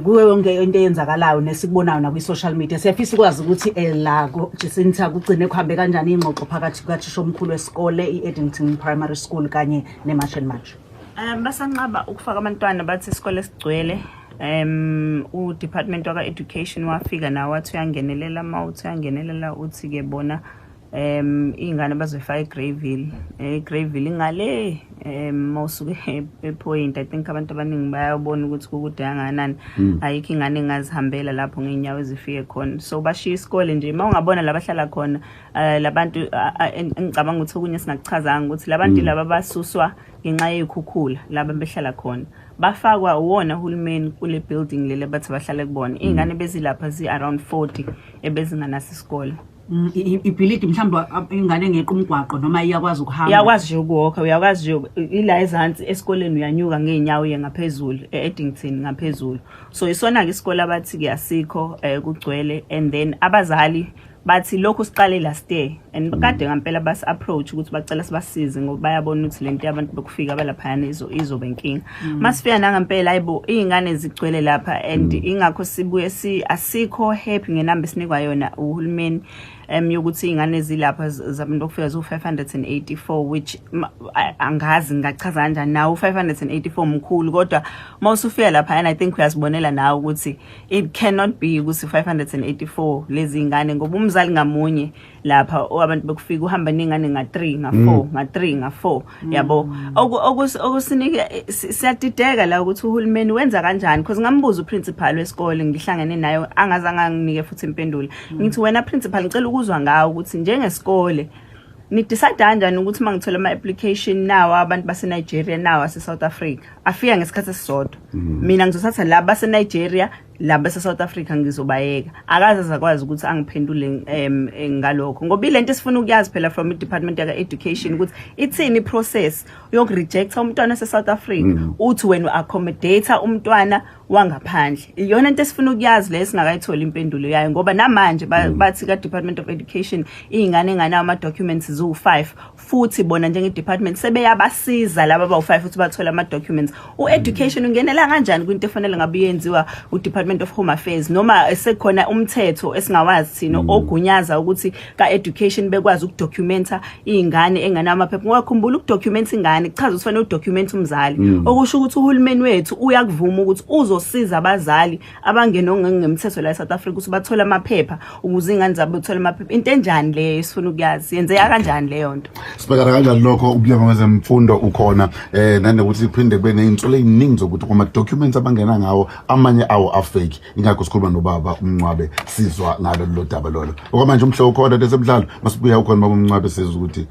Kuyo yonke into eyenzakalayo nesikubonayo nakwi-social media, siyafisa ukwazi ukuthi la Jacinta kugcine kuhambe kanjani ingxoxo phakathi kukathisha omkhulu wesikole i-Addington Primary School kanye ne-March and March. Basanqaba ukufaka abantwana, bathi isikole sigcwele. U-department waka-education wafika nawo wathi uyangenelela. Ma uthi uyangenelela, uthi-ke bona iy'ngane bazoyifaka eGreyville. EGreyville ingale mawusuke ePoint. I think abantu abaningi bayabona ukuthi kukude kangakanani. Ayikho ingane engazihambela lapho ngey'nyawo ezifike khona, so bashiya isikole nje. Uma ungabona la bahlala khona, labantu, ngicabanga ukuthi okunye singakuchazanga ukuthi labantu laba basuswa ngenxa yey'khukhula. Laba behlala khona bafakwa uwona uhulumeni kule building leli abathi bahlale kubona. Iy'ngane bezilapha zi-around 40 ebezinganaso isikole. Ibhilidi mhlawumbe ingane engeqa umgwaqo noma iyakwazi ukuhamba? Uyakwazi nje ukuwalka, uyakwazi nje ila ezansi esikoleni, uyanyuka ngey'nyawo uye ngaphezulu e-Addington ngaphezulu. So isona-ke isikole abathi-ke asikho, kugcwele. And then abazali bathi lokhu siqale last year and kade ngampela basi-approach ukuthi bacela sibasize ngoba bayabona ukuthi lento yabantu bokufika abalaphayana izoba inkinga. Masifika nangampela, hayibo, iy'ngane zigcwele lapha and ingakho sibuye si asikho happy ngenamba esinikwa yona uhulumeni yokuthi iy'ngane zilapha zabantu bokufika ziwu-584, which angazi ngingachaza kanjani nawo u-584 mkhulu, kodwa uma usufika laphayana, I think uyazibonela nawe ukuthi it cannot be ukuthi 584 lezi ngane, ngoba umzali ngamunye lapha abantu bokufika uhamba nengane nga-3, nga-4, nga-3, nga-4, yabo. Okusinika siyadideka la ukuthi uhulumeni wenza kanjani, because ngambuza uprincipal wesikole ngihlangene naye, angazange anginike futhi impendulo. Ngithi, "Wena principal, ngicela ukuzwa ngawo ukuthi njengesikole ni-decide kanjani ukuthi uma ngithola ama-application nawo abantu base-Nigeria nawo ase-South Africa afika ngesikhathi esisodwa, mina ngizothatha la base-Nigeria, la base-South Africa ngizobayeka?" Akaze azakwazi ukuthi angiphendule ngalokho, ngoba ilento esifuna ukuyazi phela from i-department yaka-education ukuthi ithini i-process yokurejecta umntwana wase-South Africa, uthi wena u-accommodate umntwana wangaphandle. Iyona into esifuna ukuyazi le singakayitholi impendulo yayo, ngoba namanje bathi ka-Department of Education iy'ngane enganawo ama-documents ziwu-5, futhi bona njenge-department sebeyabasiza laba abawu-5 ukuthi bathole ama-documents. U-education ungenela kanjani kwinto efanele ngabe iyenziwa u-Department of Home Affairs, noma sekukhona umthetho esingawazi thina ogunyaza ukuthi ka-education bekwazi ukudocumenta iy'ngane enganawo amaphepha? Ngoba khumbula, ukudocumenta ingane kuchaza ukuthi fanele udocumente umzali, okusho ukuthi uhulumeni wethu uyakuvuma ukuthi uzosiza abazali abangena ngemthetho la e-South Africa ukuthi bathole amaphepha ukuze iy'ngane zabo zithole amaphepha. Into enjani leyo esifuna ukuyazi? Yenzeka kanjani leyo nto? Sibhekana kanjani lokho? Umnyango wezemfundo ukhona nanokuthi kuphinde kube ney'nsolo ey'ningi zokuthi kuma-documents abangena ngawo amanye awo afake. Ingakho sikhuluma nobaba uMncwabe, sizwa ngalo lolo daba lolo. Okwamanje umhlobo ukhona lesemdlalo, masibuya ukhona baba uMncwabe, sizwa ukuthi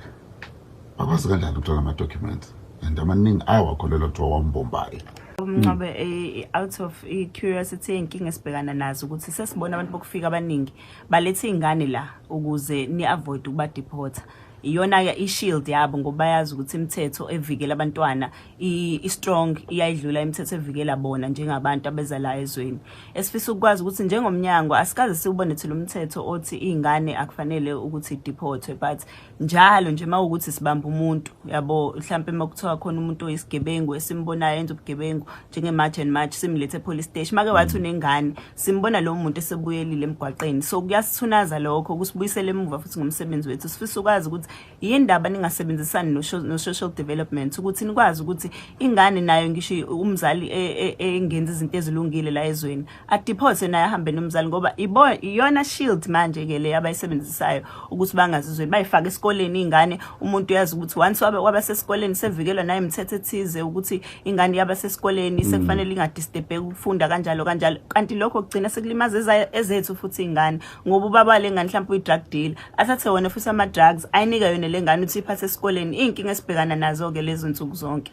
bakwazi kanjani ukuthola ama-documents and amaningi ayawakholelwa kuthiwa wambombayi. Umncwabe, out of i-curiosity, ey'nkinga esibhekana nazo ukuthi sesibona abantu bokufika abaningi balethe iy'ngane la ukuze ni-avoid ukubadeporta. Iyona-ke i-shield yabo, ngoba bayazi ukuthi imithetho evikela abantwana i-strong, iyayidlula imithetho evikela bona njengabantu abeza la ezweni. Esifisa ukwazi ukuthi njengomnyango asikaze siwubone thina umthetho othi iy'ngane akufanele ukuthi ideportwe, but njalo nje uma ukuthi sibamba umuntu, yabo, mhlampe uma kuthiwa khona umuntu oyisigebengu esimbonayo enza ubugebengu njenge-March and March, simlethe e-police station, make wathi unengane, simbona lowo muntu esebuyelile emgwaqeni. So kuyasithunaza lokho, kusibuyisela emuva futhi ngomsebenzi wethu. Sifisa ukwazi ukuthi yindaba ningasebenzisani no-social development ukuthi nikwazi ukuthi ingane nayo, ngisho umzali engenza izinto ezilungile la ezweni, adeporte naye ahambe nomzali, ngoba iyona shield manje-ke le abayisebenzisayo ukuthi bangazizweni bayifake esikoleni iy'ngane. Umuntu uyazi ukuthi once waba sesikoleni sevikelwa nayo imithetho ethize ukuthi ingane yaba sesikoleni sekufanele ingadisturbeki ukufunda, kanjalo kanjalo. Kanti lokho kugcina sekulimaza ezethu futhi iy'ngane, ngoba ubaba le ngane mhlawumpe uyi-drug dealer, athathe wona futhi ama-drugs ayinike yona le ngane ukuthi iphathe esikoleni. Iy'nkinga esibhekana nazo-ke lezo nsuku zonke.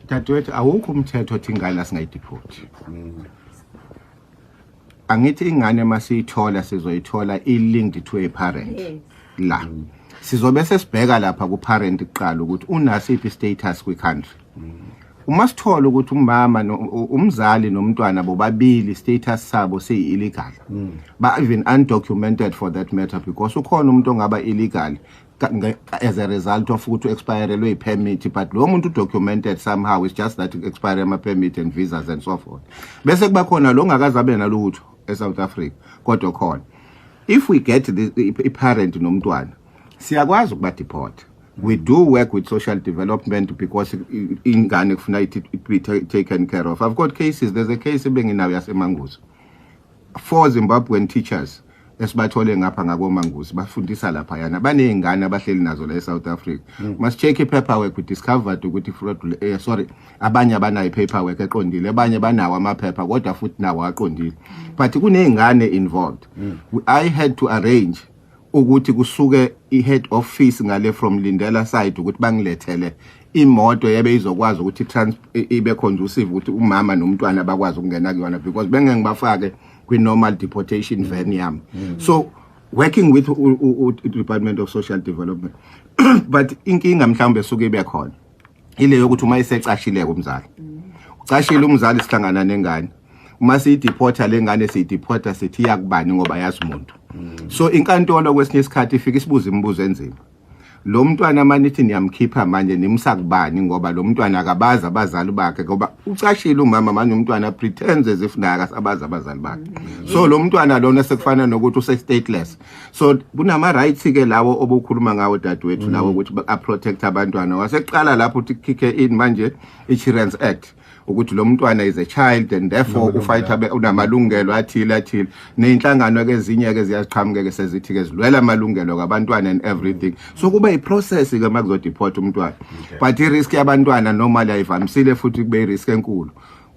Dadewethu, awukho umthetho othi ingane asingayideport. Angithi ingane masiyithola sizoyithola i-linked to a parent. La. Sizobe sesibheka lapha ku parent kuqala ukuthi unasiphi status kwi country. Uma sithola ukuthi umama umzali nomntwana bobabili status sabo siyi illegal. Ba even undocumented for that matter, because ukhona umuntu ongaba illegal. As a result of ukuthi expirelwe i-permit, but lo muntu documented somehow, it's just that expire ama-permit and visas and so forth. Bese kuba khona lo ongakaze abe nalutho e-South Africa, kodwa khona if we get i-parent nomntwana, siyakwazi ukuba-deport. We do work with social development because ingane kufuna it be taken care of. I've got cases. There's a case ebenginayo yaseManguzi, four Zimbabwean teachers esibathole ngapha ngakoManguzi, bafundisa lapha yana, baney'ngane abahleli nazo la e-South Africa. Masi-check i-paperwork, we discovered ukuthi fraud, sorry, abanye abanayo i-paperwork eqondile, abanye banawo amaphepha kodwa futhi nawo aqondile, but kuney'ngane involved. I had to arrange ukuthi kusuke i-head office ngale from Lindela side ukuthi bangilethele imoto yebe izokwazi ukuthi ibe conducive ukuthi umama nomntwana bakwazi ukungena kuyona, because bengeke ngibafake kwi-normal deportation van yami. So working with Department of Social Development, but inkinga mhlawumbe suke ibe khona ile yokuthi uma isecashile umzali, ucashile umzali, sihlangana nengane, uma siyideporta lengane, siyideporta sithi iyakubani ngoba yazi umuntu. So inkantolo kwesinye isikhathi ifika isibuza imibuzo enzima: lo mntwana manithi niyamkhipha manje, nimsa kubani? Ngoba lo mntwana akabazi abazali bakhe, ngoba ucashile umama manje, umntwana pretends as if naye akasabazi abazali bakhe. So lo mntwana lona sekufana nokuthi use stateless. So kunama rights ke lawo obukhuluma ngawo, dadewethu, lawo ukuthi a protect abantwana. Waseqala lapho uthi kick in manje i-Children's Act, ukuthi lo mntwana is a child and therefore ufight abe unamalungelo athile athile. Nezinhlangano ke ezinye ke ziyaziqhamuka ke, sezithi ke zilwela amalungelo kabantwana and everything. So kuba iprocess ke makuzodeport umntwana, but i-risk yabantwana normally ayivamisile futhi kube i-risk enkulu,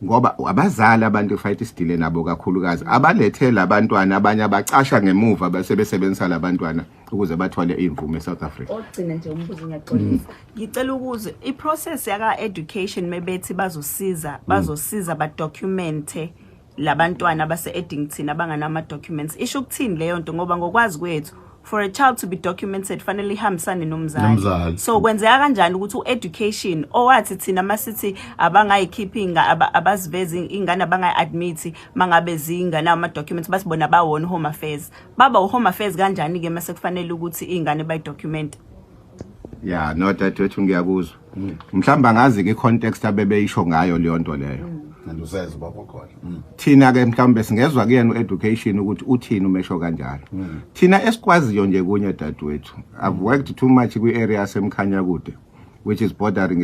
ngoba abazali abantu fight isidile nabo kakhulukazi abalethe labantwana, abanye abacasha ngemuva bese besebenzisa labantwana ukuze bathole imvume eSouth Africa. Ogcina nje umbuzo, ngiyaxolisa, ngicela ukuze iprocess yaka education mebethi bazosiza badocumente labantwana base Addington abanganama documents, isho ukuthini leyo nto? Ngoba ngokwazi kwethu, for a child to be documented fanele ihambisane nomzali. Nomzali. So kwenzeka kanjani ukuthi u-education owathi thina masithi abangayikhiphi abazivezi ingane, abangayi-admit mangabe zinganawo ama-documents, bathi bona bawona Home Affairs, baba u-Home Affairs kanjani-ke mase kufanele ukuthi iy'ngane bayidocumente? Ya, no, dadewethu, ngiyakuzwa. Mhlawumbe angazi ke i-context abebeyisho ngayo leyo nto leyo. And useze baba khona. Thina ke mhlawumbe singezwa kuyena u-education ukuthi uthini umesho kanjalo. Thina esikwaziyo nje kunye, dadewethu, I've worked too much kwi-area yaseMkhanyakude, which is bordering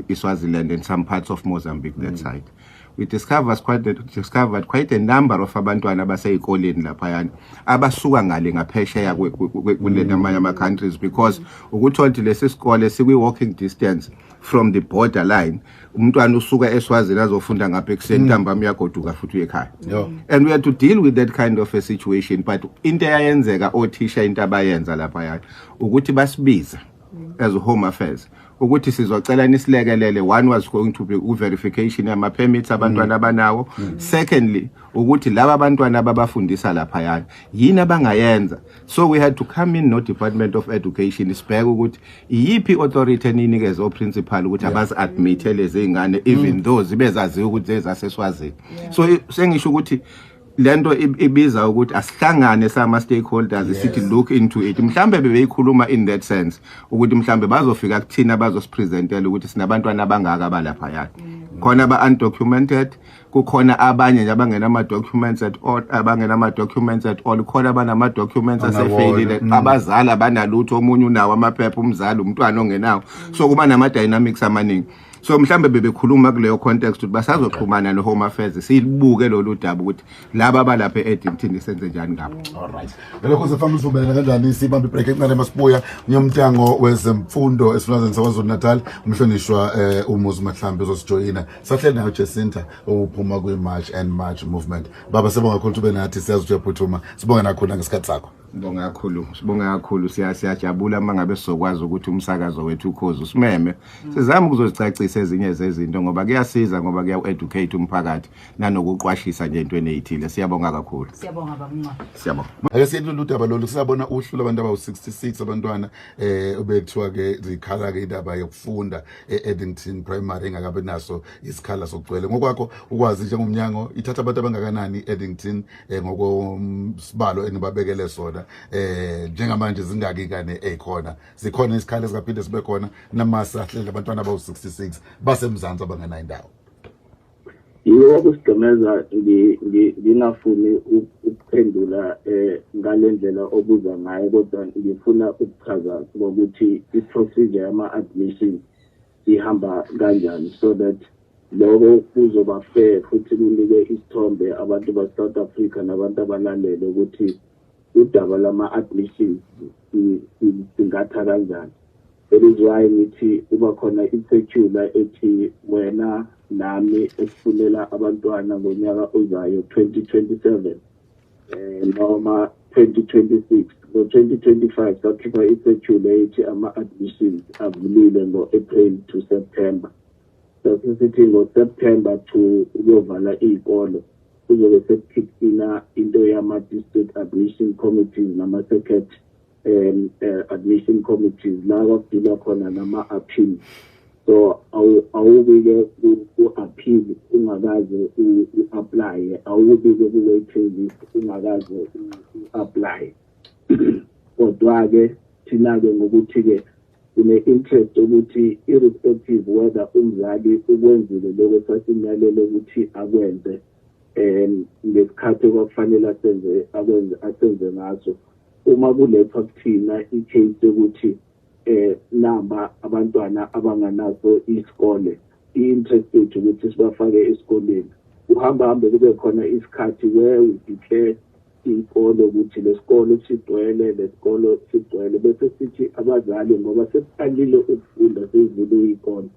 iSwaziland and some parts of Mozambique that side. We discovered quite a number of abantwana abaseyikoleni laphayana abasuka ngale ngaphesheya kule namanye ama-countries, because ukuthola ukuthi lesi sikole sikwi-walking distance from the border line, umntwana usuka eSwazini azofunda ngapha ekuseni, ntambama uyagoduka futhi uye ekhaya. And we had to deal with that kind of a situation. But into eyayenzeka, othisha into abayenza laphaya ukuthi basibize as Home Affairs ukuthi sizocela nisilekelele. One was going to be u-verification yama-permits abantwana abanawo. Secondly, ukuthi laba abantwana ababafundisa laphayana yini abangayenza. So we had to come in no Department of Education, sibheke ukuthi iyiphi authority eninikeze o-principal ukuthi abazi-admithe lezi ngane, even though zibe zaziwa ukuthi zezaseswazini. So sengisho ukuthi lento ibiza ukuthi asihlangane sama stakeholders, sithi look into it. Mhlambe bebeyikhuluma in that sense ukuthi mhlambe bazofika kuthina, bazosipresentela ukuthi sinabantwana abangaka abalapha khona ba undocumented, kukhona abanye nje abangena ama documents at all, abangena ama documents at all, khona abanama documents asefeyilile, abazali abanalutho, omunye unawo amaphepha umzali, umntwana ongenawo. So kuba nama dynamics amaningi. So mhlambe bebekhuluma kuleyo context ukuthi basazoxhumana no Home Affairs, sibuke lolu daba ukuthi laba abalapha e-Addington senze njani ngapho. Alright. Ngalokho sefamba sivumelana kanjani, sibambe ibreak encane, masibuya ngomnyango wezemfundo esifundazweni saKwaZulu Natal, umhlonishwa uMuzi Mahlambi uzosijoyina. Sahleli nayo Jacinta uphuma kwi March and March movement. Baba, sibonga kakhulu ukuthi ube nathi, siyazi ukuthi uyaphuthuma. Sibonga nakhona ngesikhathi sakho. Sibonga kakhulu, sibonga kakhulu. Siyajabula uma ngabe sizokwazi ukuthi umsakazo wethu ukhozi usimeme, sizame ukuzozicacisa ezinye zezinto, ngoba kuyasiza, ngoba kuya-educate umphakathi nanokuqwashisa nje entweni ey'thile. Siyabonga kakhulu. Siyabonga, bab'Mncwabe. Siyabonga. Ake siye kulolu daba lolu, sisabona uhlu labantu abawu-66 abantwana obekuthiwa ke zikhala ke indaba yokufunda e-Addington Primary engakabi naso isikhala sokugcwele. Ngokwakho ukwazi njengomnyango, ithatha abantu abangakanani e-Addington ngokwesibalo enibabekele sona? khona. Njengamanje zingaki ingane ezikhona, zikhona isikhala esingaphinde sibe khona namasahlele abantwana abawu-66 baseMzansi abangenayo indawo? Yiko kusigqemeza, ngingafuni ukuphendula ngalendlela obuza ngayo, kodwa ngifuna ukuchaza ngokuthi i-procedure yama-admission ihamba kanjani, so that lokho kuzoba fair futhi kunike isithombe abantu base-South Africa nabantu abalalele ukuthi udaba lama-admissions singatha kanjani. That is why ngithi kuba khona i-circular ethi wena nami esifunela abantwana ngonyaka ozayo 2027 noma 2026. Ngo-2025 sakhipha i-circular ethi ama-admissions avulile ngo-April to September. Sasisithi ngo-September to ukuyovala iy'kolo kuzobe sekukhipina into yama-district admission committees nama-circuit admission committees, la kwakudilwa khona nama-appeal. So awubike ku-appeal ungakaze u-apply, awubike ku-waiting list ungakaze u-apply. Kodwa-ke thina-ke ngokuthi-ke kune-interest ukuthi irrespective whether umzali ukwenzile lokho esasimyalele ukuthi akwenze ngesikhathi okwakufanele asenze, akwenze, asenze ngaso, uma kulethwa kuthina i-case yokuthi namba abantwana abanganaso isikole, i-interest yethu ukuthi sibafake esikoleni. Uhamba hambe kube khona isikhathi where we declare iy'kole ukuthi lesikolo sigcwele, lesikolo sigcwele, bese sithi abazali, ngoba sekuqalile ukufunda, sezivule iy'kole,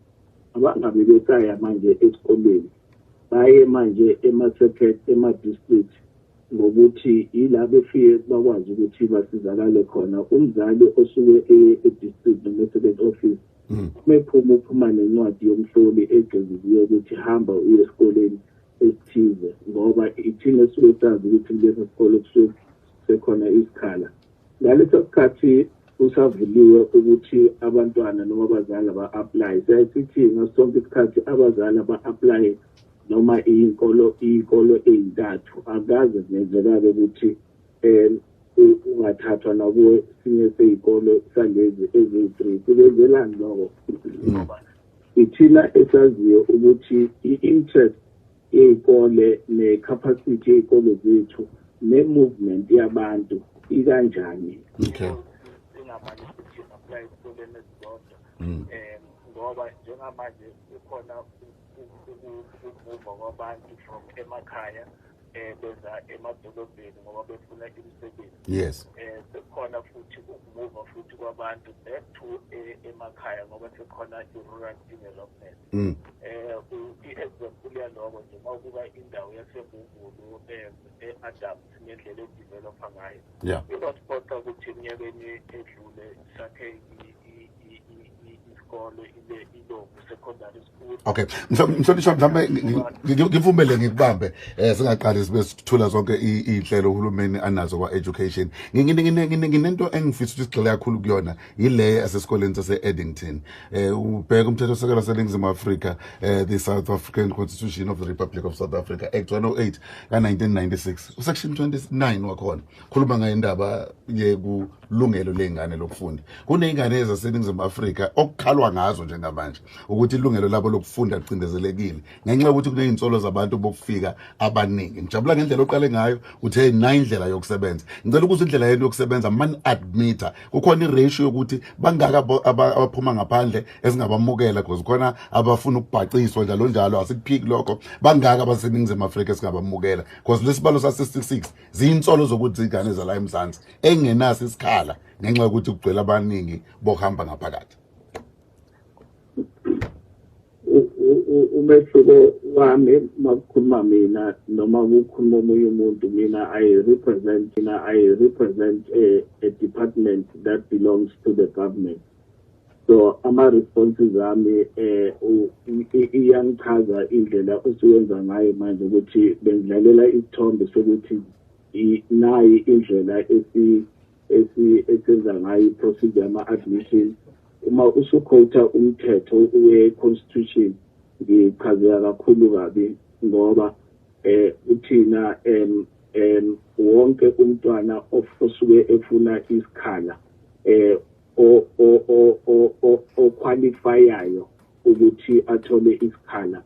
abangabe besaya manje esikoleni, baye manje ema-circuit, ema-district, ngokuthi yila befike bakwazi ukuthi basizakale khona. Umzali osuke eye e-district noma e-circuit office, uma ephuma, uphuma nencwadi yomhloli egxiziwe ukuthi hamba uye esikoleni esithize, ngoba ithina esuke sazi ukuthi kuleso sikole kusuke sekhona isikhala. Ngaleso sikhathi kusavuliwe ukuthi abantwana noma abazali aba-apply, siyaye sithi ngaso sonke isikhathi abazali aba-apply noma iy'kolo, iy'kolo ey'ntathu. Akaze kungenzeka-ke ukuthi ungathathwa nakuwe sinye sey'kolo salezi eziwu-three. Sikwenzelani lokho? Ngoba ithina esaziyo ukuthi i-interest yey'kole ne-capacity yey'kole zethu ne-movement yabantu ikanjani. Singamane sithi apply esikoleni esisodwa, ngoba njengamanje kukhona ukumuva kwabantu from emakhaya beza emadolobheni ngoba befuna imisebenzi. Sekukhona futhi ukumuva futhi kwabantu back to emakhaya ngoba sekukhona i-rural development. I-example yaloko nje, mawubuka indawo yaseMbumbulu, e-Adams, ngendlela edevelopa ngayo, ikwasiphoqa ukuthi eminyakeni edlule sakhe isikole iLovu Secondary School. Okay, mhlonishwa, mhlawumbe ngivumele ngikubambe, singaqali sibe sithula zonke iy'nhlelo uhulumeni anazo kwa-education. Nginento engifisa ukuthi sigxile kakhulu kuyona, yile yasesikoleni sase-Addington. Ubheka umthetho osekelo waseNingizimu Afrika, the South African Constitution of the Republic of South Africa, Act 108 ka-1996, usection 29 wakhona khuluma ngayo indaba yekulungelo ley'ngane lokufunda. Kuney'ngane ezaseNingizimu Afrika okukhalwa ngazo njengamanje ukuthi ilungelo labo lokufunda licindezelekile ngenxa yokuthi kuney'nsolo zabantu bokufika abaningi. Ngijabula ngendlela oqale ngayo, uthe nayo indlela yokusebenza. Ngicela ukuze indlela yenu yokusebenza mani-admita, kukhona i-ratio yokuthi bangaka abaphuma ngaphandle esingabamukela, because khona abafuna ukubhaciswa njalo njalo, asikuphiki lokho. Bangaka abaseNingizimu Afrika esingabamukela? Because lesibalo sa-66 ziyinsolo zokuthi zingane zala eMzansi engenaso isikhala ngenxa yokuthi kugcwele abaningi bokuhamba ngaphakathi. Umehluko wami makukhuluma mina noma kukhuluma omunye umuntu, mina I represent a department that belongs to the government, so ama-responses ami iyangichaza indlela osuwenza ngayo manje ukuthi bengidlalela isithombe sokuthi nayi indlela esi esenza ngayo i-procedure yama-admission. Uma usuquota umthetho we-constitution, ngichazeka kakhulu kabi, ngoba uthina em em Wonke umntwana osuke efuna isikhala o-qualifyayo ukuthi athole isikhala,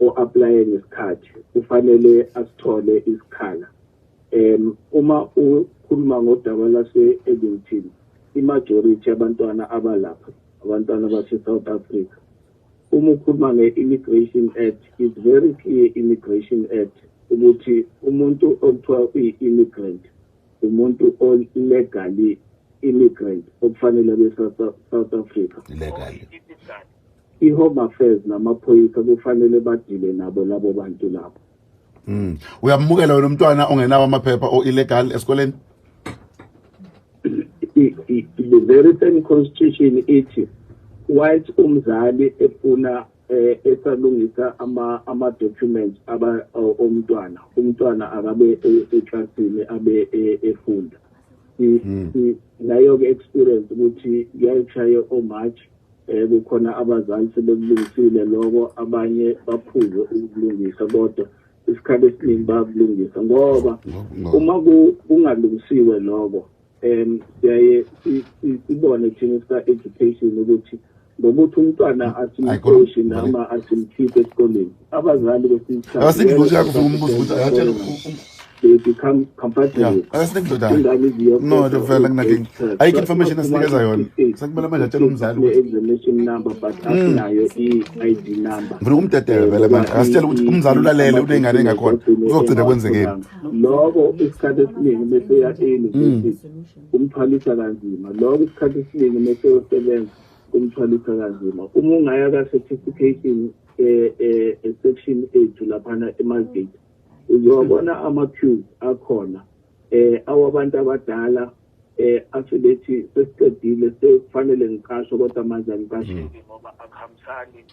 o-applye ngesikhathi, kufanele asithole isikhala. Uma ukhuluma ngodaba lase Addington, i-majority yabantwana abalapha abantwana base South Africa. Uma ukhuluma nge-Immigration Act, it's very clear, Immigration Act, ukuthi umuntu okuthiwa uyi-immigrant umuntu o-legally immigrant okufanele abe South Africa. Legally. I-Home Affairs namaphoyisa kufanele badile nabo labo bantu labo. Uyamukela wena umntwana ongenawo amaphepha, o illegal esikoleni? The very same constitution ithi whilst umzali efuna esalungisa ama documents aba omntwana, umntwana akabe eklasini, abe efunda. Nayo ke experience ukuthi kuyayishaye o-March, kukhona abazali sebekulungisile lokho, abanye baphuze ukulungisa, kodwa isikhathi esiningi bayakulungisa ngoba uma kungalungisiwe lokho, siyaye sibone thina sika education ukuthi ngokuthi umntwana asimxoshi noma asimkhiphe esikoleni, abazali kwesinye isikhathi Akasinike yakho ufuna umbuzo ukuthi akatshela they become comfortable. Akasinike ndoda. Ingane No, vele kunankinga. Ayikho information esinikeza yona. Sekumele manje atshele umzali ukuthi examination number, but asinayo i-ID number. Ngifuna ukumdedela vele manje. Akasitshele ukuthi umzali ulalele, uney'ngane engakhona. Kuzogcina kwenzekeni. Lokho isikhathi esiningi bese ya e-university kumthwalisa kanzima. Lokho isikhathi esiningi bese yosebenza kumthwalisa kanzima. Uma ungaya ka-certification section 8 laphana eMargate, uzobona ama-queues akhona awabantu abadala asebethi sesiqedile, sekufanele ngiqashwe, kodwa manje angiqashiwe ngoba akuhambisani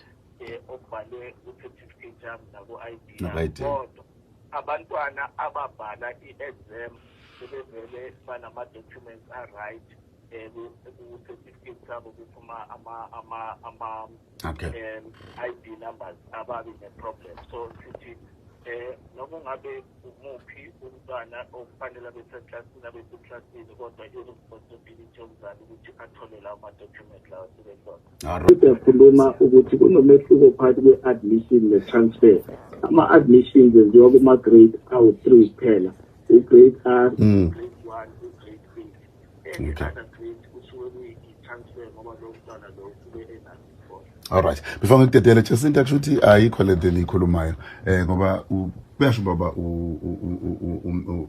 okubhalwe ku-certificate yami naku-ID Naku-ID. yami. Kodwa abantwana ababhala i-exam sebevele banama-documents a-right, ku-certificate sabo kuphuma ama ID numbers, ababi ne-problem. So sithi noma ungabe umuphi umntwana okufanele abe seklasini, abe seklasini, kodwa i-responsibility yomzali ukuthi athole lawo ma-document lawo asuke khona. Siyakhuluma ukuthi kunomehluko phakathi kwe-admission ne-transfer. Ama-admissions enziwa kuma-grade awu-3 kuphela, u-grade R, Grade 1, u-grade 8. Any other grade kusuke kuyi-transfer ngoba lowo mntwana lo usuke enayo before. Alright. Before ngikudedele, Jacinta, kusho ukuthi ayikho lento enikhulumayo. Ngoba kuyasho baba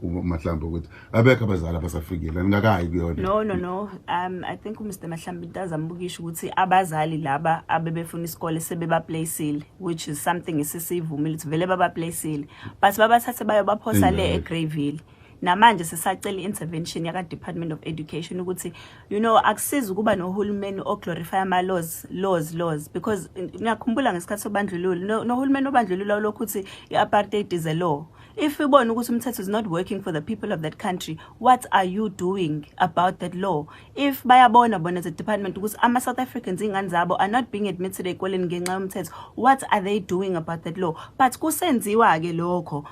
uMahlambi ukuthi abekho abazali abasafikile. Ningakayi kuyona. No. I think uMr Mahlambi into azambukisha ukuthi abazali laba abebefuna isikole sebebaplaceile, which is something esisivumile ukuthi vele babaplaceile, but babathathe bayobaphosa le Ingane. eGreyville. Namanje sisacela i-intervention yaka-Department of Education ukuthi akusizi ukuba nohulumeni o-glorify ama-laws, laws, laws, because ngiyakhumbula ngesikhathi sobandlululo, nohulumeni obandlululo lokhu uthi i-apartheid is a law. If ubona ukuthi umthetho is not working for the people of that country, what are you doing about that law? If bayabona bona as a department ukuthi ama-South Africans, iy'ngane zabo are not being admitted ey'koleni ngenxa yomthetho, what are they doing about that law? But kusenziwa-ke lokho.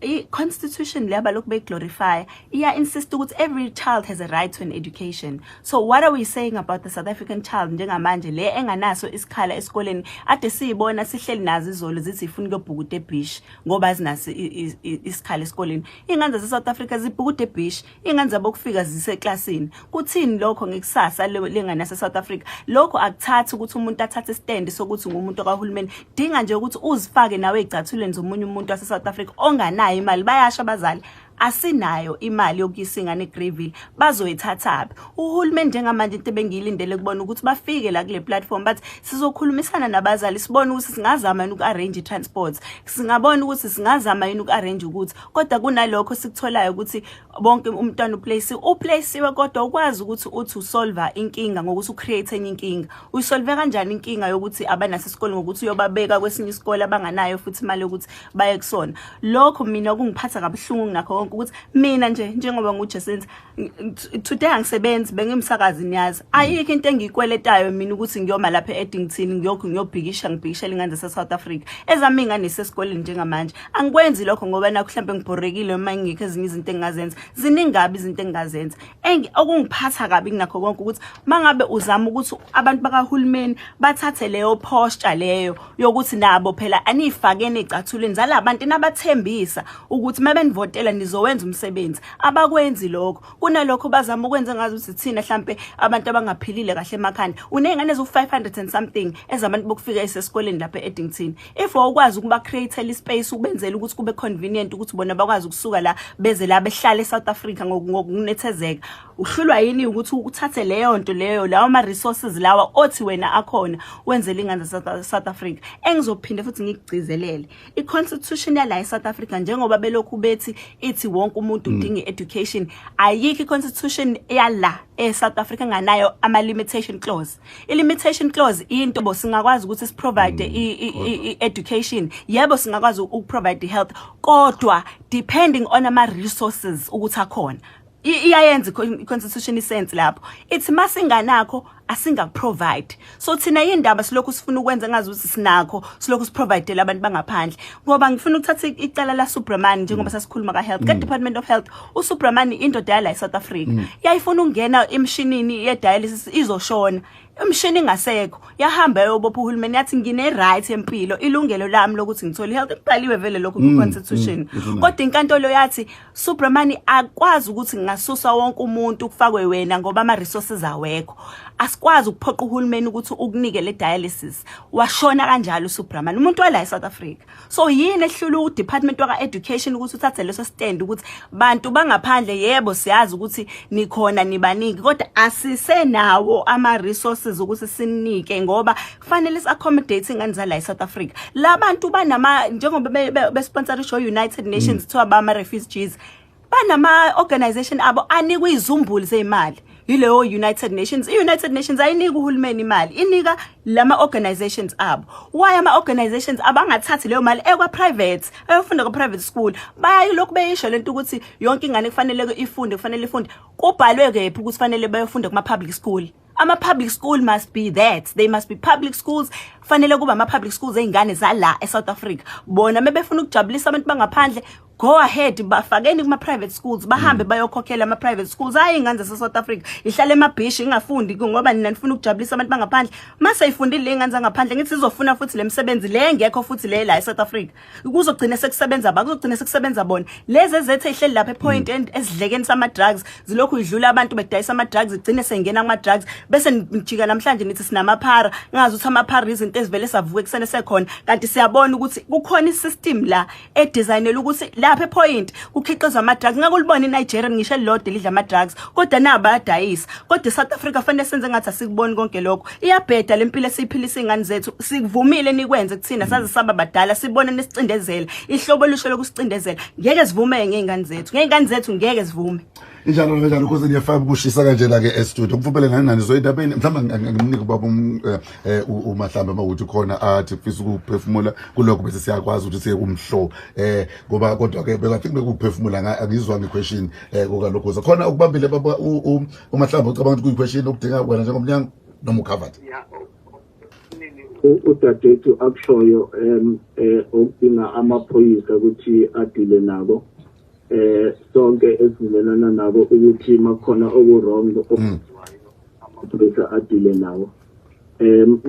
I-constitution le abalokhu beyiglorify iya-insist ukuthi every child has a right to an education. So what are we saying about the South African child njengamanje le enganaso isikhala esikoleni, ade siyibona sihleli nazo izolo zithi ifuna ukuyobhukuda e-beach ngoba zinaso isikhala esikoleni? Iy'ngane zase-South Africa zibhukuda e-beach, iy'ngane zabo kufika ziseklasini. Kuthini lokho ngekusasa lengane yase-South Africa? Lokho akuthathi ukuthi umuntu athathe stand sokuthi ngumuntu kahulumeni. Dinga nje ukuthi uzifake nawe ey'cathulweni zomunye umuntu wase-South Africa onganayo imali. Bayasho abazali, asinayo imali yokuyisa ingane eGreyville, bazoyithathaphi? Uhulumeni njengamanje, into ebengiyilindele kubona ukuthi bafike la kule platform bathi sizokhulumisana nabazali, sibone ukuthi singazama yini uku-arrange i-transport, singabona ukuthi singazama yini uku-arrange ukuthi, kodwa kunalokho sikutholayo ukuthi bonke umntwana uplace uplaceiwe, kodwa ukwazi ukuthi uthi usolva inkinga ngokuthi ucreate enye inkinga. Uyisolve kanjani inkinga yokuthi abanaso isikole ngokuthi uyobabeka kwesinye isikole abanganayo futhi imali yokuthi baye kusona? Lokho mina kungiphatha kabuhlungu kunakho. konke ukuthi mina nje njengoba nguJacinta today angisebenzi, bengimsakazi, niyazi ayikho into engiyikweletayo mina ukuthi ngiyoma lapha e-Addington ngiyokhu ngiyobhikisha, ngibhikishela ingane zase-South Africa, ezami iy'ngane zisesikoleni njengamanje. Angikwenzi lokho ngoba nakho mhlawumbe ngibhorekile noma ngikho ezinye izinto engingazenza. Ziningi kabi izinto engingazenza. Okungiphatha kabi kunakho konke ukuthi mangabe uzama ukuthi abantu bakahulumeni bathathe leyo posture leyo yokuthi nabo phela aniyifakeni ey'cathulweni zalabantu nabathembisa ukuthi uma benivotela nizowenza umsebenzi, abakwenzi lokho. Kunalokho bazama ukwenza ngazi ukuthi thina hlampe abantu abangaphilile kahle emakhanda. Uney'ngane eziwu-500 and something ezabantu bokufika esesikoleni lapha e-Addington. If wawukwazi ukuba create ispace ukubenzela ukuthi kube convenient ukuthi bona bakwazi ukusuka la beze la behlale eSouth Africa ngokunethezeka, uhlulwa yini ukuthi uthathe leyo nto leyo, lawo ma resources lawa othi wena akhona, wenzele ingane South Africa? Engizophinde futhi ngikugcizelele, i-constitution yala eSouth Africa, njengoba belokhu bethi ithi wonke umuntu udinga i-education, ayikho i-constitution yala eSouth Africa nganayo ama-limitation clause. I-limitation clause into bo singakwazi ukuthi siprovide i-education, yebo, singakwazi ukuprovide i-health, kodwa depending on ama-resources ukuthi akhona. Iyayenza i-constitution isense lapho ithi masinganakho asingakuprovide. So thina yindaba silokhu sifuna ukwenza ngazi ukuthi sinakho, silokhu siprovidele abantu bangaphandle? Ngoba ngifuna ukuthatha icala la Subramani, njengoba sasikhuluma ka health, ka Department of Health. uSubramani indoda yala eSouth Africa, yayifuna ukungena emshinini ye dialysis, izoshona imshini ingasekho, yahamba yobopha uhulumeni, yathi ngine right empilo, ilungelo lami lokuthi ngithole health, kubhaliwe vele lokho ku constitution. Kodwa inkantolo yathi, "Subramani, akwazi ukuthi ngingasusa wonke umuntu kufakwe wena ngoba ama resources awekho, asikwazi ukuphoqa uhulumeni ukuthi ukunike le dialysis." Washona kanjalo uSubramani, umuntu wala eSouth Africa. So yini ehlula udepartment waka education ukuthi uthathe leso stand ukuthi bantu bangaphandle, yebo, siyazi ukuthi nikhona nibaningi, kodwa asisenawo ama resources ukuthi sinike, ngoba kufanele si accommodate ingane zala eSouth Africa? Labantu banama njengoba besponsorisho United Nations, kuthiwa bama refugees, banama organization abo anikwe izumbulu zemali yileyo United Nations. I-United Nations ayinika uhulumeni imali, inika lama organizations abo. Why ama organizations abangathathi leyo mali ekwa private, ayofunda kwa private school? Bayilokhu beyisho lento ukuthi yonke ingane kufanele ifunde, kufanele ifunde. Kubhalwe kephi ukuthi kufanele bayofunda kuma public school? Ama public school must be that they must be public schools. Kufanele kuba ama public schools ey'ngane zala eSouth Africa. Bona mebefuna ukujabulisa abantu bangaphandle, go ahead, bafakeni kuma private schools, bahambe bayokhokhela ama private schools. Hayi, ingane zase South Africa ihlala emabhishi ingafundi ngoba nina nifuna ukujabulisa abantu bangaphandle. Mase ifundile le ngane zangaphandle, ngithi izofuna futhi lemsebenzi le engekho futhi le la eSouth Africa. Kuzogcina sekusebenza ba kuzogcina sekusebenza bona lezi ezethe ihleli lapha epoint end esidlekeni sama drugs, zilokhu idlula abantu bedayisa ama drugs, igcine sengena kuma drugs. Bese nijika namhlanje nithi sinamaphara, ngazi ukuthi amaphara izinto ezivele savuka ekuseni sekhona, kanti siyabona ukuthi kukhona isystem la edesignela ukuthi lapha epoint kukhiqizwa ama drugs. Ngeke ulibone iNigeria ngisho elilodwa lidla ama drugs, kodwa nabo bayadayisa. Kodwa eSouth Africa fanele senze ngathi asikuboni konke lokho. Iyabheda lempilo esiyiphilisa ingane zethu. Sikuvumile nikwenze kuthina saze saba badala, sibone nesicindezela, ihlobo olusho lokusicindezela. Ngeke sivume ngey'ngane zethu, ngey'ngane zethu ngeke sivume. Injalo kanjalo, Nkosi FM, kushisa kanjena ke e-studio. Mfubele ngani nani zoyindabeni, mhlawumbe ngimnike ubaba uMahlambe mawuthi khona athi ufisa ukuphefumula kulokho, bese siyakwazi ukuthi siye kumhlo ngoba kodwa ke bekathi bekuphefumula angizwa ngequestion kokalokho khona ukubambile baba uMahlambe. Ucabanga ukuthi kuyi-question okudinga wena njengomnyango noma ucovered? Udadewethu akushoyo okudinga amaphoyisa ukuthi adile nabo, sonke esivumelana nabo ukuthi makhona oku-wrong okwenziwayo, amaphoyisa adile nawo.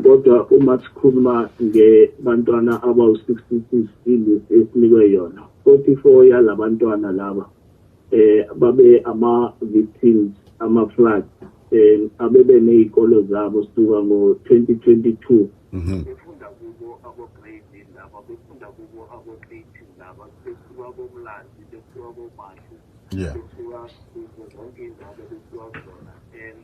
Kodwa uma sikhuluma ngebantwana abawu-66, ilist esinikwe yona, 44 yalabantwana laba babe ama-victims ama-flood abebe ney'kolo zabo suka ngo-2022. Befunda kubo abo-grade laba, befunda kubo abo-eight laba, besuka komlazi, besuka komashu, besuka kuzo zonke iy'ndawo bebesuka kuzona and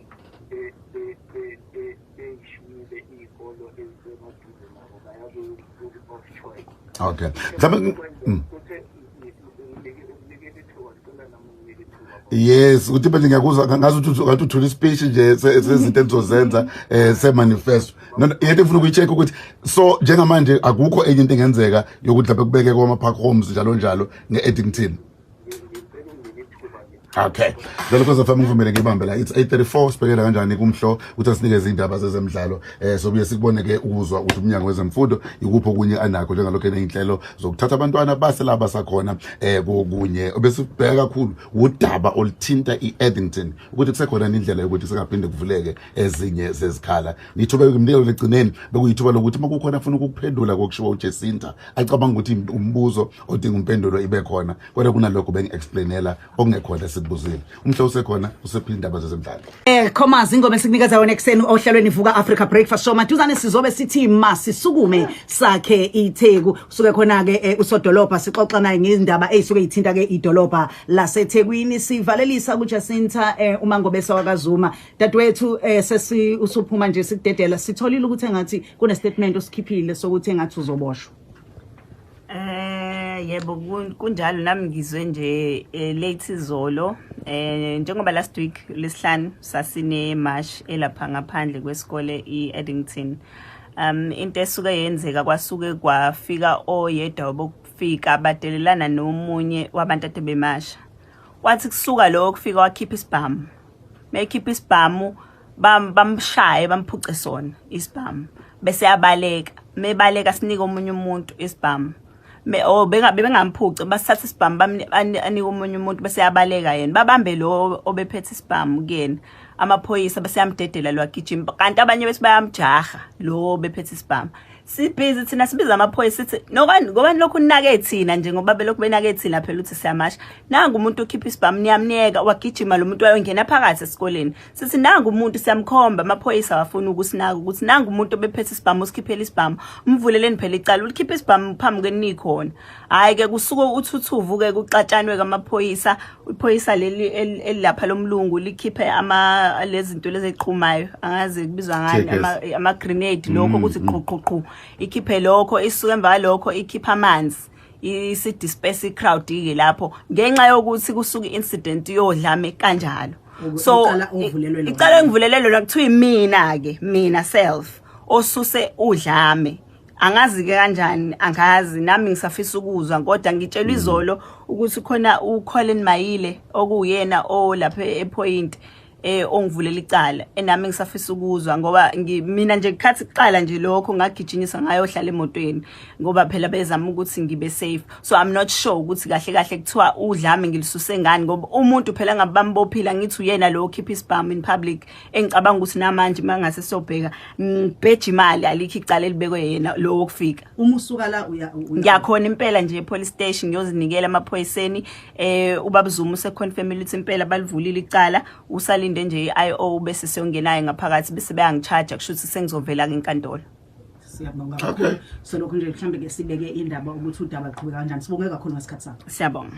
beyishiyile iy'kolo ezisemaduze nabo, baya ku-school of choice. Okay, mhlawumbe Kuthe nginikele ithuba, ngicela nami nginike ithuba. Yes, ukuthi manje ngiyakuzwa ngazi ukuthi ngathi uthula ispeech nje sezinto enizozenza se manifesto. No, yethu ngifuna ukuyi-check ukuthi so njengamanje akukho enye into engenzeka yokuthi lapha kubeke kwama park homes njalo njalo nge-Addington. Ngicela Okay. Lelo Khoza FM, ngivumele ngibambe la. It's 8:34. Sibhekela kanjani kumhlo ukuthi asinikeze indaba zezemidlalo. Sobuye sikubone ke ukuzwa ukuthi umnyango wezemfundo ikuphi okunye anakho, njengalokho eneyinhlelo zokuthatha abantwana base laba sakhona kokunye. Obesibheka kakhulu udaba oluthinta iEddington, ukuthi kusekhona indlela yokuthi singaphinde kuvuleke ezinye zezikhala. Nithuba kumnikelo legcineni bekuyithuba lokuthi makukhona afuna ukukuphendula kokushiwo uJacinta, acabanga ukuthi umbuzo odinga impendulo ibe khona, kodwa kunalokho bengi-explainela okungekhona esikubuzile. Umhla usekhona, usephi indaba zezemidlalo. Khomazi, ingoma esikunikeza yona ekuseni ohlelweni Vuka Africa Breakfast Show. Maduzane sizobe sithi masisukume sakhe iTheku. Usuke khona ke usodolobha, sixoxa naye ngezindaba ezisuke ithinta ke idolobha laseThekwini. Sivalelisa kuJacinta uma ngobesa wakaZuma. Dadewethu, sesi usuphuma nje sikudedela, sitholile ukuthi engathi kune statement osikhiphile sokuthi engathi uzoboshwa. Yebo, kunjalo, nami ngizwe nje late izolo. Njengoba last week lesihlanu sasine march elapha ngaphandle kwesikole iEddington, into esuke yenzeka, kwasuke kwafika oyedwa bokufika badelelana nomunye wabantu ade bemasha. Kwathi kusuka lo kufika wakhipha isibhamu, mekhipha isibhamu bamshaye, bamphuce sona isibhamu, bese yabaleka. Mebaleka sinika omunye umuntu isibhamu. Me oh bengamphuci, basithatha isibhamu, anike omunye umuntu, bese yabaleka yena. Babambe lo obephethe isibhamu kuyena amaphoyisa, bese yamdedela lwagijima, kanti abanye bese bayamjaha lo obephethe isibhamu. Sibhizi thina sibiza amaphoyisa, sithi nokani ngoba lokhu ninake thina nje, ngoba belokhu benake thina phela ukuthi siyamasha. Nangu umuntu okhipha isibhamu, niyamniyeka wagijima lo muntu wayongena phakathi esikoleni. Sithi nangu umuntu, siyamkhomba, amaphoyisa awafuna ukusinaka ukuthi nangu umuntu obephethe isibhamu, usikhiphela isibhamu, mvuleleni phela icala, ulikhipha isibhamu phambi kwenikhona. Hhayi ke, kusuke uthuthuvu ke, kuxatshanwe kamaphoyisa. Iphoyisa leli elilapha lomlungu likhiphe ama lezi zinto lezi eziqhumayo, angazi kubizwa ngani, Tear gas. Ama grenade, lokho ukuthi qhu qhu qhu, ikhiphe lokho. Isuke emva kwalokho ikhipha amanzi, isi-disperse i-crowd ke lapho, ngenxa yokuthi kusuke i-incident yodlame kanjalo. So Icala ovulelwe lona. Icala engivulelwe lona kuthiwa imina ke, mina self osuse udlame. Angazi ke kanjani, angazi nami, ngisafisa ukuzwa, kodwa ngitshelwa izolo ukuthi khona uColin Mayile okuwuyena olapha ePoint ongivulela icala, enami ngisafisa ukuzwa, ngoba mina nje kukhathi kuqala nje lokho ngagijinyiswa ngayohlala emotweni, ngoba phela bezama ukuthi ngibe safe. So I'm not sure ukuthi kahle kahle kuthiwa udlame ngilisuse ngani, ngoba umuntu phela ngabe bambophila, ngithi uyena lo okhipha isibhamu in public, engicabanga ukuthi namanje mangase siyobheka ngibheja imali, alikho icala elibekwe yena lo wokufika. Uma usuka la uya Ngiyakhona impela nje epolice station, ngiyozinikela emaphoyiseni. Ubaba Zuma useconfirmile ukuthi impela balivulile icala, usalinde nje i-IO, bese siyongenayo ngaphakathi, bese bayangicharge, kusho ukuthi sengizovela ke enkantolo. Siyabonga kakhulu. So lokhu nje mhlambe ke sibeke indaba ukuthi udaba luqhubeka kanjani. Sibonge kakhulu ngesikhathi sakho. Siyabonga.